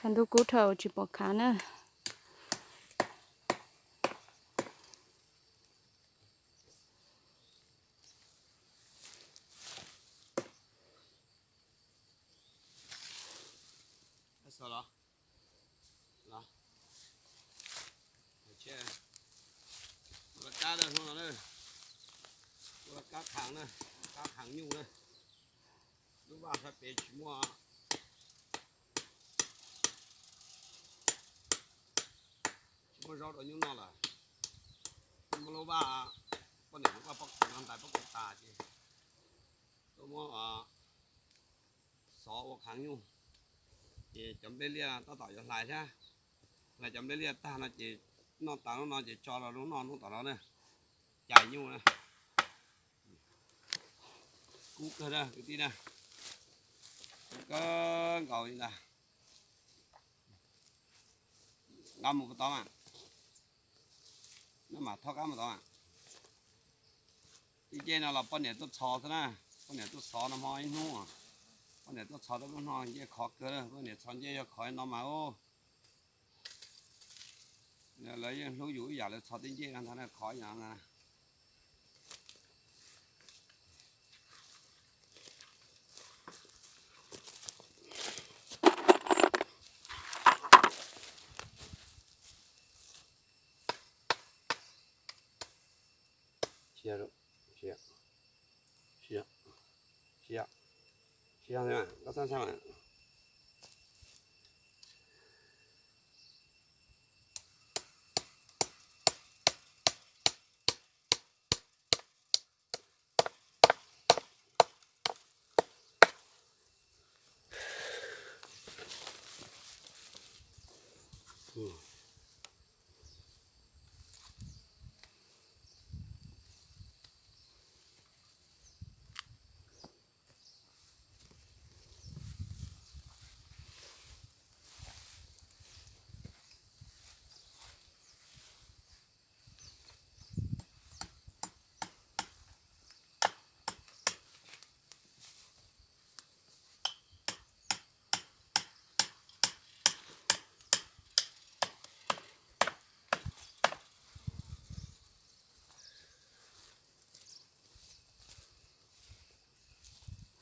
Ntuj kub dhau tsis pom khav na. Kab na, hnub no na, kab khav na, kab khav nyuj na. Lub vaj sab pem tsis muaj, tsis muaj zaub rau nyuj noj lawm. Muab lub vaj, poj niam lub vaj pob kws no ntais pob kws tas ces tuaj muab xov ua khav nyuj. Ces cov nplej liaj tab tom yuav hlais thiab. Hlais cov nplej liaj tag no ces noj tas hnub no ces tso rau lub noj hnub tom no na. Cais nyuj na. Kub kawg na kwv tij na. Kub kawg nkaus li ntag. Nqa mus puas tau mas? Noj mas thauj kab mus tau mas. Tej ncej no los poj niam tuaj txhos xwb na. Poj niam tuaj txhos no hmo ib hnub. Poj niam tuaj txhos tau lub no ncej khov kawg, poj niam txhos ncej yog khov no mas. Lawv yeej hlub yus ib yam lawv txhos tej ncej no ntag na, khov ib yam no ntag na.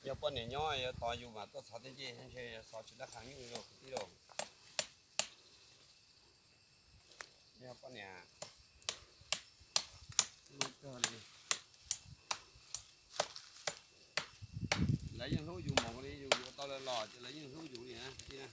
Yog poj niam nyob yuav tos yus mas tuaj txhos tej ncej ntshe xov tsis dab qhas nyuj li lauj kwv tij lauj. Yog poj niam hlub kawg li. Lawv yeej hlub yus npaum li yus yuav tau lawv los ces lawv yeej hlub yus li na kwv tij na.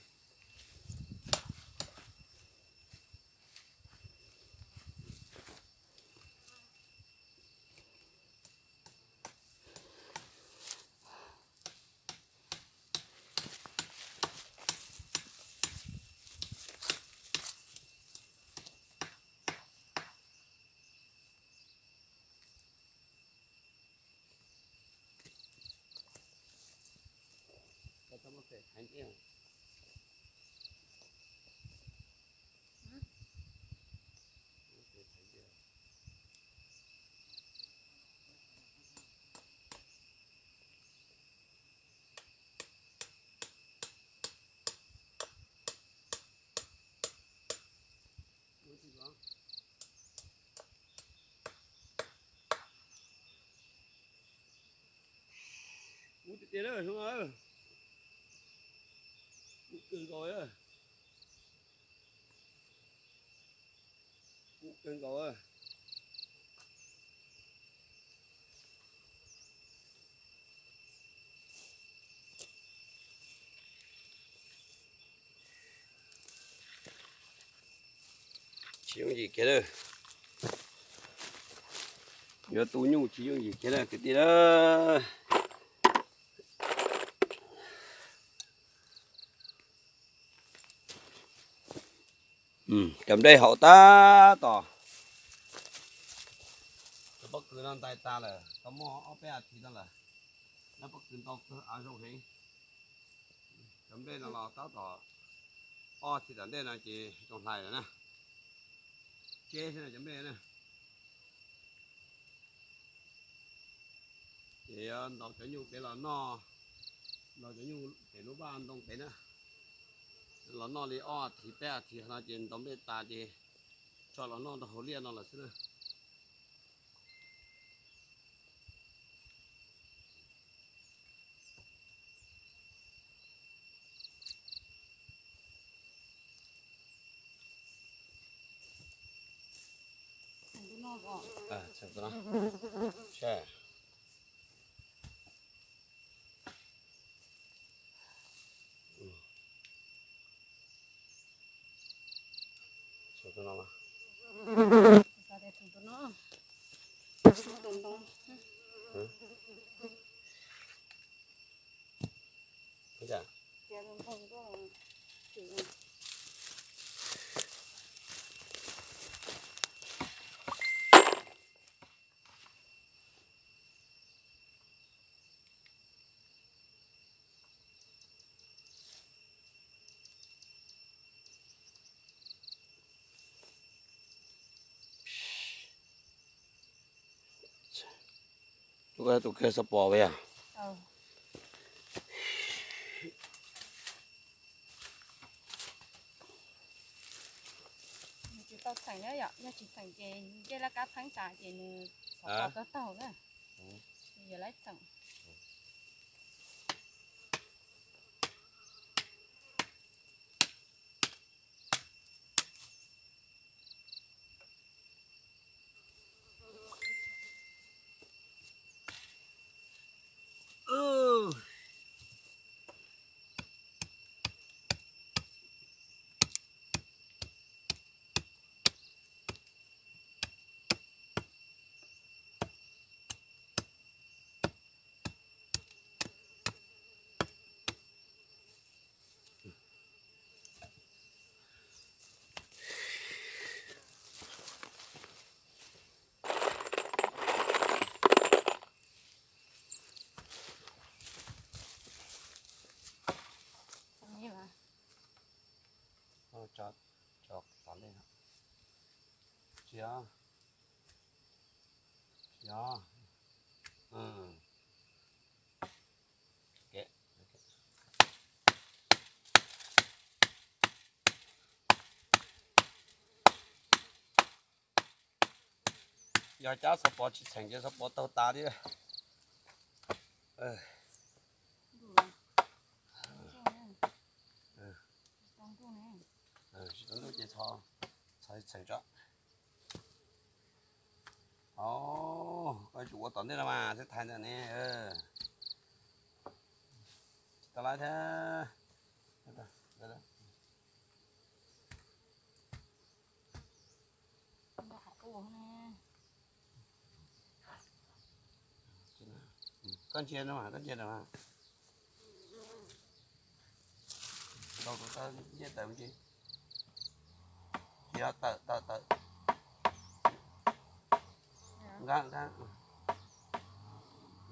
Kub tiag tiag na, kub kawg nkaus, kub kawg nkaus. Tsis yooj yim kiag lawm. Yuav tu nyuj tsis yooj yim kiag lawm kwv tij lawm. Cov nplej haus tab tom. Cov pob kws no ntais tas lawm, tau muaj ob peb as thiv no lawm. Lawv pob kws ntau kawg av zoo heev. Cov nplej no los tab tom ob thiv tom ntej no ces tsoom hlais lawm na. Tseb xwb cov nplej na. Ces yuav ntaus cov nyuj pem los noj, ntaus cov nyuj pem lub vaj ntoo pem na. Los noj li ob thiv peb thiv no ces ntaus nplej tas ces tso los noj rau hauv liaj no lawm xwb na. Tus kawg xov pos yog. Nws tsis tau txheem na yom, yog tsis txheem ces ncej laj kab pheeb tas ces nws xov pos taug taug na. Nws yuav laib txheem. Yog cab xov pos tsis txheem ces xov pos taug tas li. Tsis tau ntuj ces txhob txheem tso. Koj tsis ua tom ntej no mas thiaj thaiv ntawm ne. Tsis tau lawm thiab. Koj ntsia no mas, koj ntsia no mas. Ntaus tus taw ncej tawm mus tsis. Tsis yog tawm tawm tawm. Nqa nqa.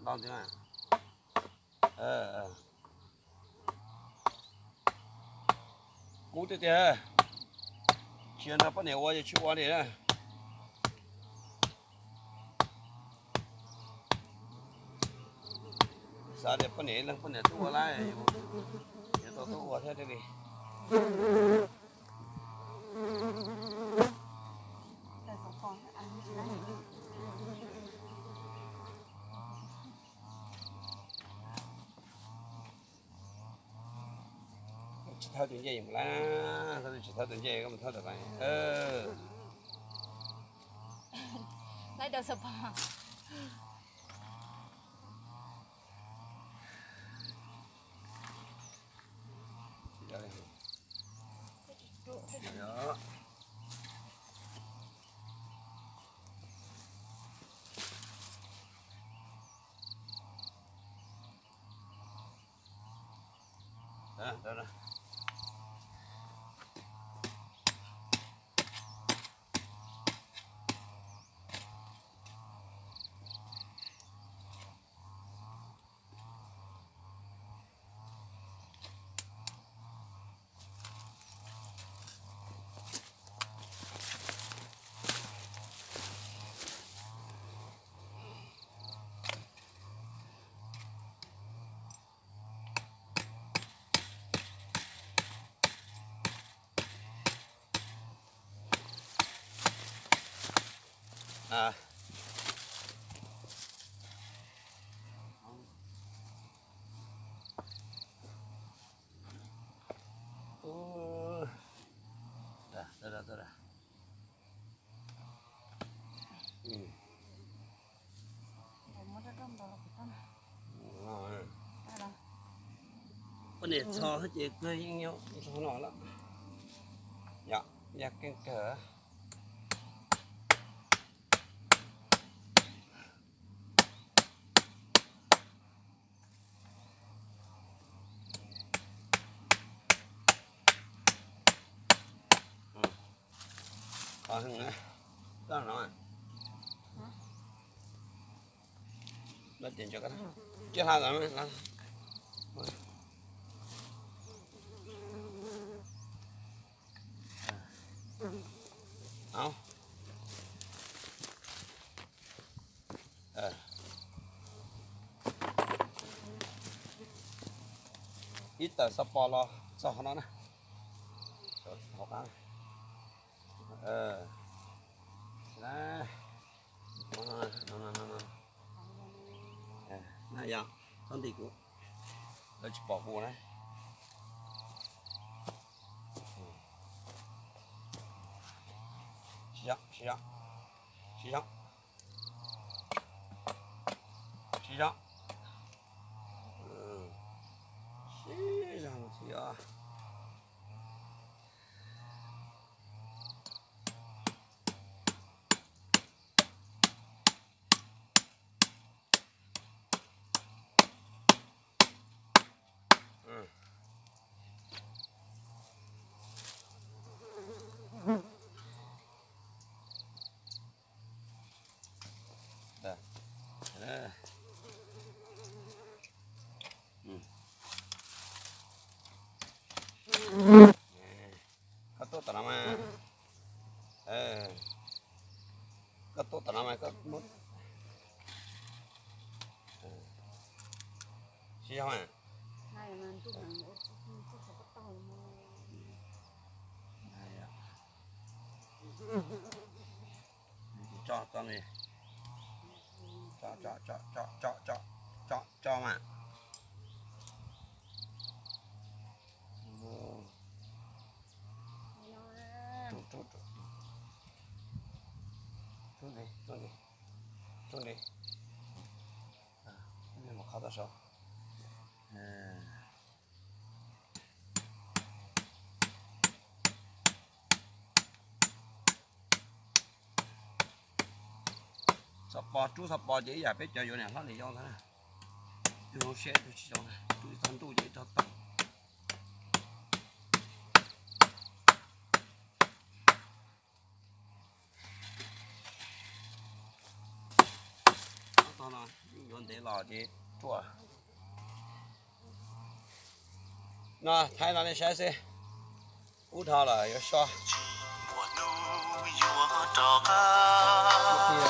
Ntaus ntxiv mas. Kub tiag tiag. Tsis yog nrog poj niam ua ces tsis ua li na. Xav tias poj niam ib leeg poj niam tuaj ua lawm, yuav tau tuaj ua thiab li. Tsis thawb tus ncej mus lawm, tsis thawb tus ncej koj mus thawb lawm. Ua niam txho ces kawg yeej nyob nrog no lawm. Yog, yog keej kawg. Qhov heev na, koj no. Cia hla los. Ib tawm xov pos los txog qhov no na. Hauv qab. Na yog txhob nti kuv, lawv tsis pom kuv na. Siv zog, siv zog, siv zog, siv zog, siv zog xwb os. Koj tuaj tom no mas, koj tuaj tom no mas koj muab siv zog mas. Tso, tso, tso, tso, tso, tso mas. Rub, rub, rub. Rub nti, rub nti, rub nti. Mus qhov toj saud. Xov pos, rub xov pos ces ib yam peb cov yuav niam hlob niam yau ntag na. Ib tug zoo siab ib tug tsis zoo, rub ib txog ntuj ces ib txog tau. Ob tog no yuav ntev los ces ruaj. No thaij no nej saib xwb. Ub dhau lawm yuav so. Mus hnub yuav rov qab, mus hnub